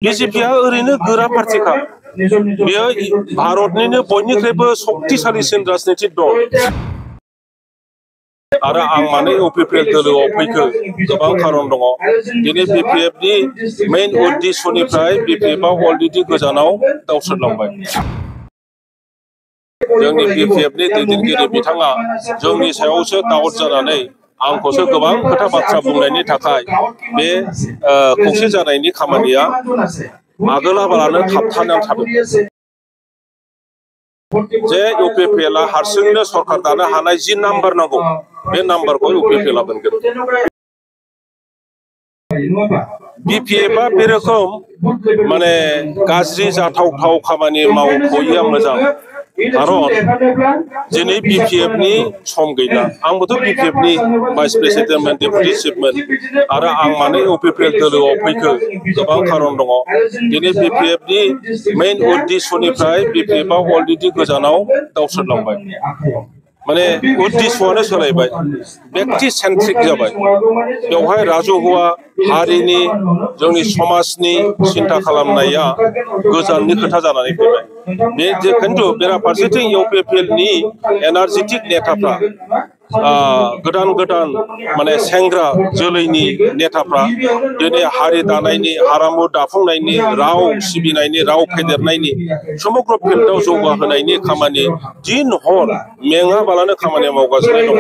बिजेपिया ओरैनो गोरा पार्टिखा बेयो भारतनिनो बयनिख्रुइबो शक्तिशालीसिन राजनीतिक दल आरो आं माने इउपिपिएल दोलोआव फैखो गोबां खारन दङ दिनै बिपिएफनि मेइन उद्देश्यनिफ्राय बिपिएफआ अलरेडि गोजानाव दावस्रोदलांबाय जोंनि बिपिएफनि दैदेनगिरि बिथाङा जोंनि सायावसो दाउट जानानै आंखौसो गोबां खोथा बाथ्रा बुंनायनि थाखाय बे खौसे जानायनि खामानिया आगोलाबालानो थाबथानानै थादों जे इउपिपिएलआ हारसिंनो सरकार दानो हानाय जि नाम्बार नांगौ बे नाम्बारखौ इउपिपिएलआ मोनगोन बिपिएफआ बे रोखोम माने गाज्रि जाथावथाव खामानि मावथ'यिया मोजां खारन दिनै बिपिएफनि सम गैला आंबोथ' बिपिएफनि भाइस प्रेसिडेन्टमोन डेपुटि चिफमोन आरो आं माने इउपिपिएल दोलोआव फैखो गोबां खारन दङ दिनै बिपिएफनि मेइन उद्देश्यनिफ्राय बिपिएफआ अलरेडि गोजानाव दावस्रोदलांबाय माने उद्देश्यआनो सोलायबाय व्यक्ति सेन्ट्रिक जाबाय बेवहाय राजहुआ हारिनि जोंनि समाजनि सिन्था खालामनाया गोजाननि खोथा जानानै फैबाय बे खिन्थु बेराफारसेथिं इउपिपिएलनि एनार्जेटिक नेताफ्रा गोदान गोदान माने सेंग्रा जोलैनि नेताफ्रा दिनै हारि दानायनि हारिमु दाफुंनायनि राव सिबिनायनि राव फेदेरनायनि समग्र फिल्डआव जौगाहोनायनि खामानि दिन हर मेङाबालानो खामानि मावगासिनो दङ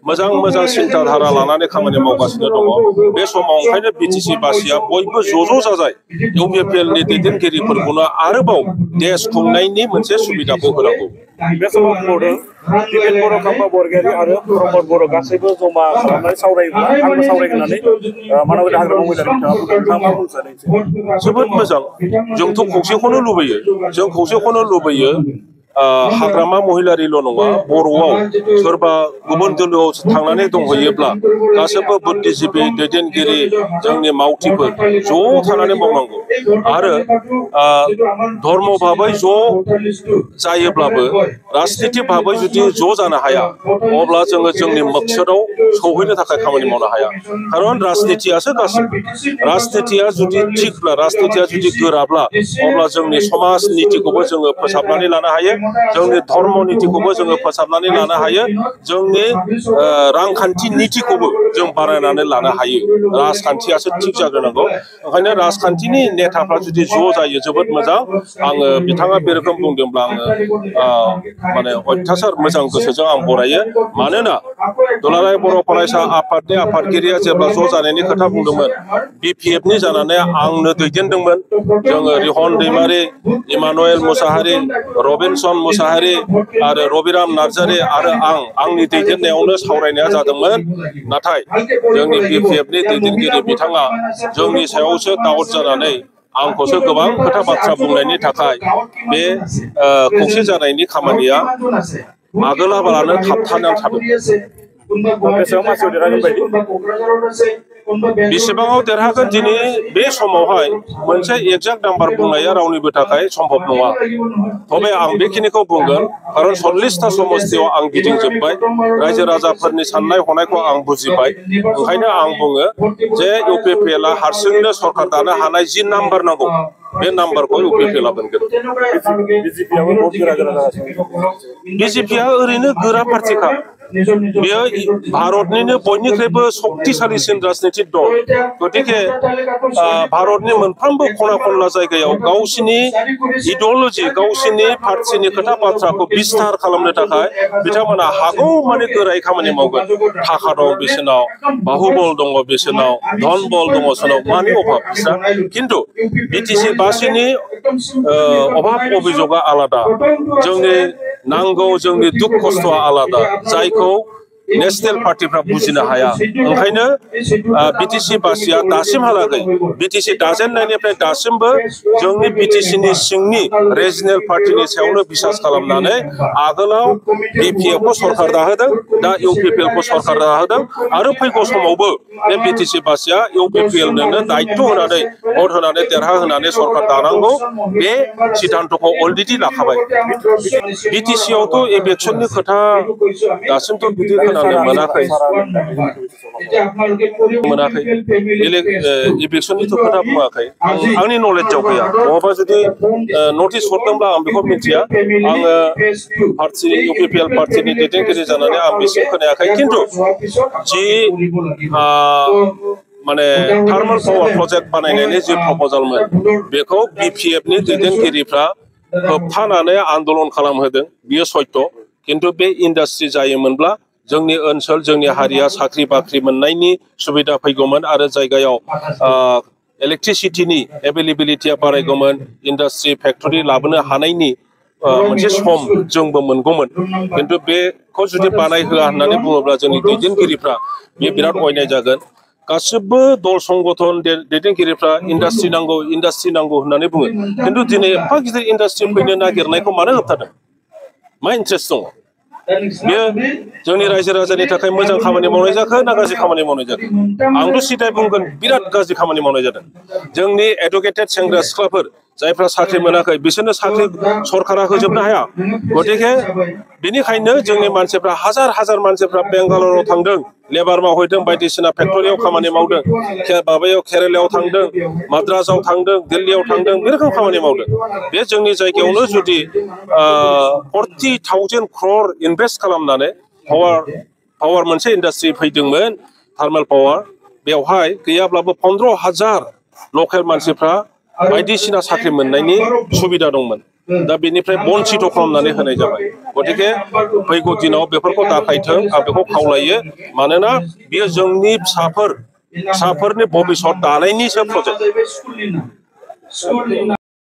मोजां मोजां सिन्ताधारा लानानै खामानि मावगासिनो दङ बे समाव ओंखायनो बिटिसि बासिया बयबो ज' जाजाय इउपिपिएलनि दैदेनगिरिफोरखौनो आरोबाव देश खुंनायनि मोनसे सुबिदाखौ होनांगौ बे समाव बुंबावदों दिपेन बर' खाम्फा बरगयारि आरो प्रमद बर' गासैबो जमा खालामनानै सावरायोब्ला आंबो सावरायगोन होननानै मानबेन्द्र हाग्रामा महिलारि बिथाङा मा बुंनो सानो जोबोद मोजां जोंथ' खौसेखौनो लुबैयो जों खौसेखौनो लुबैयो हाग्रामा महिलारिल' नङा बर'आव सोरबा गुबुन दोलोआव थांनानै दंहैयोब्ला गासैबो बुद्धिजिबि दैदेनगिरि जोंनि मावथिफोर ज' थानानै मावनांगौ आरो धर्म भाबै ज' जायोब्लाबो राजनितिक भाबै जुदि ज' जानो हाया अब्ला जोङो जोंनि मकसदाव सौहैनो थाखाय खामानि मावनो हाया खारन राजनितियासो गासिबो राजनितिया जुदि थिगब्ला राजनितिया जुदि गोराब्ला अब्ला जोंनि समाज नितिखौबो जोङो फोसाबनानै लानो हायो जोंनि धर्म नितिखौबो जोङो फोसाबनानै लानो हायो जोंनि रांखान्थि नितिखौबो जों बानायनानै लानो हायो राजखान्थियासो थिग जाग्रोनांगौ ओंखायनो राजखान्थिनि नेताफ्रा जुदि ज' जायो जोबोद मोजां आङो बिथाङा बे रोखोम बुंदोंब्ला आङो माने अयथासार मोजां गोसोजों आं बरायो मानोना दुलाराय बर' फरायसा आफादनि आफादगिरिया जेब्ला ज' जानायनि खोथा बुंदोंमोन बिपिएफनि जानानै आंनो दैदेनदोंमोन जोङो रिहन दैमारि इमानुएल मुसाहारि रबिनसन मुसाहारि आरो रबिराम नार्जारि आरो आंनि दैदेननायावनो सावरायनाया जादोंमोन नाथाय जोंनि बिपिएफनि दैदेनगिरि बिथाङा जोंनि सायावसो दाउट जानानै आंखौसो गोबां खोथा बाथ्रा बुंनायनि थाखाय बे खौसे जानायनि खामानिया आगोलाबालानो थाबथानानै थादों बेसेबाङाव देरहागोन दिनै बे समावहाय मोनसे एक्जाक्ट नाम्बार बुंनाया रावनिबो थाखाय सम्भब नङा तबे आं बेखिनिखौ बुंगोन खारन 40टा समस्तियाव आं गिदिंजोबबाय रायजो राजाफोरनि साननाय हनायखौ आं बुजिबाय ओंखायनो आं बुङो जे इउपिपिएलआ हारसिंनो सरकार दानो हानाय जि नाम्बार नांगौ बे नाम्बारखौ इउपिपिएलआ मोनगोन बिजेपिया ओरैनो गोरा पार्टिखा बेयो भारतनिनो बयनिख्रुइबो शक्तिशालीसिन राजनीतिक दल गतिके भारतनि मोनफ्रोमबो खना खनला जायगायाव गावसिनि इडिअल'जि गावसिनि पार्टिनि खोथा बाथ्राखौ बिस्तार खालामनो थाखाय बिथांमोना हागौ माने गोरायै खामानि मावगोन थाखा दं बिसोरनाव बाहुबल दङ बिसोरनाव धन बल दङ बिसोरनाव मानि अभाब बिस्रा खिन्थु बिटिसि बासिनि अभाब अभियोगआ आलादा जोंनि नांगौ जोंनि दुख खस्थ'आ आलादा जायखौ नेशनेल पार्टिफ्रा बुजिनो हाया ओंखायनो बिटिसि बासिया दासिमहालागै बिटिसि दाजेननायनिफ्राय दासिमबो जोंनि बिटिसिनि सिंनि रिजनेल पार्टिनि सायावनो बिसास खालामनानै आगोलाव बिपिएफखौ सरकार दाहोदों दा इउपिपिएलखौ सरकार दाहोदों आरो फैगौ समावबो बे बिटिसि बासिया इउपिपिएलनो दायित्व होनानै भट होनानै देरहाहोनानै सरकार दानांगौ बे सिद्धान्तखौ अलरेडि लाखाबाय बिटिसियावथ' इलेक्सननि खोथा दासिमथ' बिदि खोनानो खोनानो मोनाखै इलेक्शननिथ' खोथा बुङाखै आंनि नलेजाव गैया बहाबा जुदि नटिस हरदोंब्ला आं बेखौ मिथिया आङो पार्टी इउपिपिएल पार्टीनि दैदेनगिरि जानानै आं बेसिम खोनायाखै खिन्थु जि माने थार्मेल पावार प्रजेक्ट बानायनायनि जि प्रप'जालमोन बेखौ बिपिएफनि दैदेनगिरिफ्रा होबथानानै आन्दोलन खालामहोदों बियो सत्य खिन्थु बे इन्डास्ट्रि जायोमोनब्ला जोंनि ओनसोल जोंनि हारिया साख्रि बाख्रि मोननायनि सुबिदा फैगौमोन आरो जायगायाव इलेक्ट्रिसिटिनि एभेलेबिलिटिया बारायगौमोन इन्डास्ट्रि फेक्टरि लाबोनो हानायनि मोनसे सम जोंबो मोनगौमोन खिन्थु बेखौ जुदि बानायहोआ होननानै बुङोब्ला जोंनि दैदेनगिरिफ्रा बे बिराद अयनाय जागोन गासिबो दल संगठन दैदेनगिरिफ्रा इन्डास्ट्रि नांगौ होननानै बुङो खिन्थु दिनै एफा गिदिर इन्डास्ट्रि फैनो नागिरनायखौ मानो होबथादों मा इन्ट्रेस्ट दङ बेयो जोंनि रायजो राजानि थाखाय मोजां खामानि मावनाय जाखो ना गाज्रि खामानि मावनाय जाखो आंथ' सिदाय बुंगोन बिराद गाज्रि खामानि मावनाय जादों जोंनि एडुकेटेड सेंग्रा सिख्लाफोर जायफ्रा साख्रि मोनाखै बिसोरनो साख्रि सरकारा होजोबनो हाया गतिके बेनिखायनो जोंनि मानसिफ्रा हाजार मानसिफ्रा बेंगालराव थांदों लेबार मावहैदों बायदिसिना फेक्टरियाव खामानि मावदों माबायाव केरेलायाव थांदों माद्रासाव थांदों दिल्लीयाव थांदों बे रोखोम खामानि मावदों बे जोंनि जायगायावनो जुदि 40,000 crore इनभेस्ट खालामनानै पावार मोनसे इन्डास्ट्रि फैदोंमोन थार्मेल पावार बेवहाय गैयाब्लाबो 15,000 लकेल मानसिफ्रा बायदिसिना साख्रि मोननायनि सुबिदा दंमोन दा बेनिफ्राय बन्सित खालामनानै होनाय जाबाय गतिके फैगौ दिनाव बेफोरखौ दाखायथों आं बेखौ खावलायो मानोना बेयो जोंनि फिसाफोरनि भबिसत दानायनिसो प्रजेक्ट